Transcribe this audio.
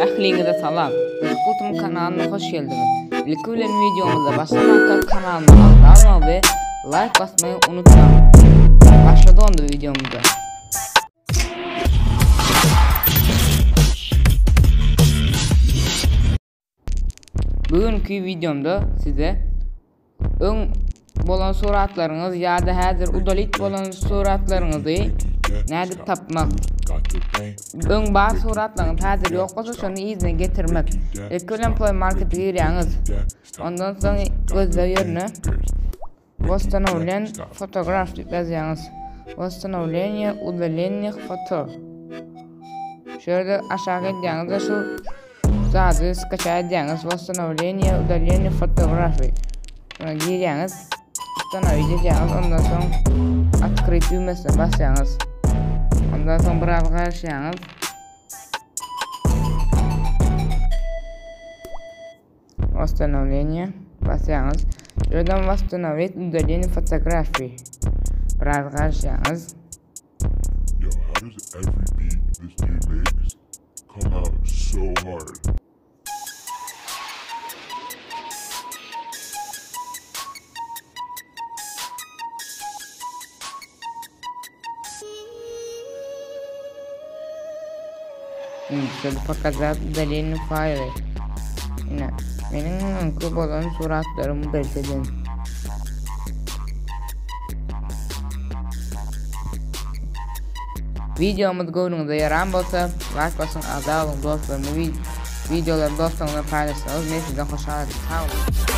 Ähliňize salam. Gyzykly kanalyna hoş geldiňiz. Ilki bilen wideomyza başlamanka kanalyma agza bolmagy we laýk basmagy unutmaň. Başlady onda wideomyza. Bu günkü videomda size öň bolan suratlaryňyz ýa-da häzir udalit bolan suratlaryňyzy nädip tapmak. Öň bar suratlaryňyz häzir ýok bolsa şony yzyna getirmek. Ilki bilen Play Market girýäňiz. Ondan soň gözleg ýerine Восстановлен fotograf diýip ýazýaňyz. Восстановление udalenных foto. Şu ýerde aşak edýäňiz we şu zady skaçat edýäňiz. Восстановление udalenных fotografiý. Şuna girýäňiz. Установить edýäňiz. Ondan soň открыть düwmesine basýaňyz. Ondan soň biraz garaşýaňyz. Восстановление basýaňyz. Şuradan восстановить удаление fotografiý. Biraz garaşýaňyz. Yo, how does every beat this dude makes come out so hard? Şöyle показать удаление faýly. Ine, meniň öňki bolan suratlarym belgiden. Videomuz göwnüňize ýaran bolsa, like basyň, agza boluň dostlarymyz, videolary dostlaryňyz bilen paýlaşsaňyz men sizden hoşal ederin. Sag boluň.